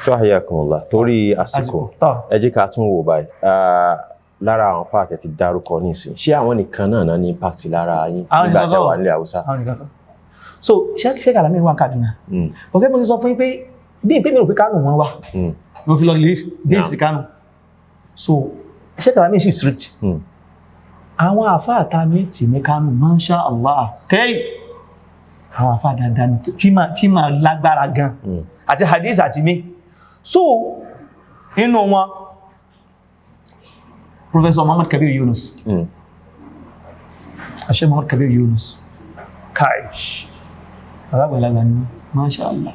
Tó, hayyakumullah, torí àsìkò, Tọ́. ẹ jẹ́ ká tún wò báyìí. Ah, lára àwọn fáàtẹ̀ ti dárúkọ nísìn, ṣé àwọn nìkan náà náà ní impact lára yín Àwọn nígbà nìkan tẹ́ kọ́. wà nílẹ̀ Haúsá? Àwọn nìkan kan. So Sheikh Alamin wà ní Kaduna. Ọ̀gẹ́, mo ti sọ fún yín pé bí ìpín mi rò pé Kánò wọn wà, mo fi lọ lè base Kánò. So Sheikh Alamin sì strict. Àwọn àfáà ta meet ní Kánò, masha Allah, kẹ́yì àwọn àfáà dáadáa ni, tí ma lágbára gan àti hadith àti mi. So inú wọn, Professor Muhammad Kabir Yunus, Sheikh Muhammad Kabir Yunus, kai, alágbàlagbà ni wọ́n, masha Allah.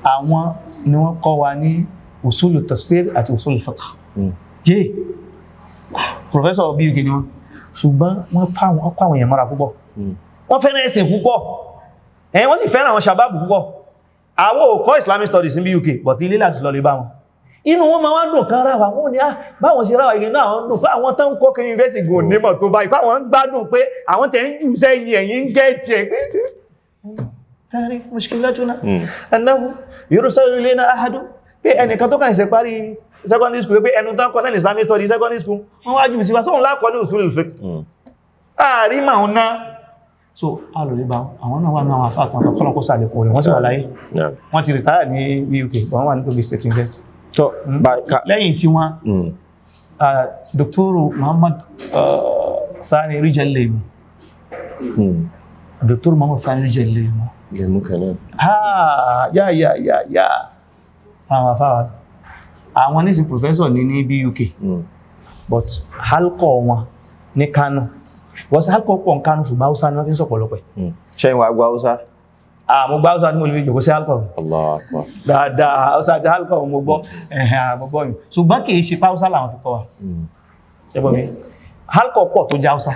Àwọn ni wọ́n kọ́ wa ní usulu tafsir àti usulu fiqh. Yé professor BUK ni wọ́n, ṣùgbọ́n wọ́n fáwọn ọkọ̀ àwọn èèyàn mọ́ra púpọ̀. Wọ́n fẹ́ràn ẹ̀sìn púpọ̀, ẹ̀yìn wọ́n sì fẹ́ràn àwọn sàbábù púpọ̀. Àwọn ò kọ́ Islamic studies ní BUK, but ilé láti lọ lè bá wọn. Inú wọn máa wá dùn kan ráwà, wọ́n ní á báwọn ṣe ráwà igi náà, àwọn dùn pé àwọn tán ń kọ́ kí university gùn nímọ̀ tó báyìí, pé àwọn ń gbádùn pé àwọn tẹ̀ ń jù sẹ́yìn, ẹ̀yìn ń gẹ́ẹ̀tì ẹ̀ pé tàrí mushkilatuna annahu yursalu ilayna ahadu, pé ẹnìkan tó kàn ṣe parí secondary school, pé ẹnu tán kọ́ náà ní Islamic studies secondary school, wọ́n wá jù sí wa sóhun lákọ́ ní usul al-fiqh. Ààrí mà ń ná. So a lò lè bá àwọn náà wà náà, àwọn afáàtàn kan kọ́lọ̀ kó sàlékún rẹ̀, wọ́n sì wà láyé. Wọ́n ti retire ní UK, wọ́n wà ní Kogi State University. Tó bá ká. Lẹ́yìn tí wọ́n, Dr. Muhammad Thani Rijal Lemu. Dr. Muhammad Thani Rijal Lemu. Lemu kan náà. Ha, ya ya ya ya, àwọn afáwà, àwọn nísìn professor ní BUK, but halkọ wọn ní Kano, wọ́n sí halkọ pọ̀ ní Kano, ṣùgbọ́n Hausa ni wọ́n fi ń sọ̀pọ̀lọpọ̀ ẹ̀. Ṣẹ́yìn wàá gbọ́ Haúsá? Ah, mo gbọ́ Hausa ní mo lè fi jòkó sí halkọ. Allahu Akbar. Dáadáa, Hausa àti halkọ mo gbọ́. Ẹ̀hẹ̀, mo gbọ́ yìí, ṣùgbọ́n kì í ṣe Hausa làwọn fi kọ́ wa. Ẹgbọ́n mi, halkọ pọ̀ tó jẹ́ Hausa,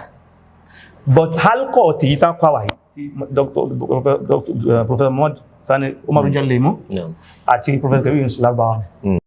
but halkọ tí yí tán kọ́ wa yìí, tí Dr. Professor Muhammad Sani Umaru Jalemu àti Professor Kabir Yunus, Lárúbáwá ni.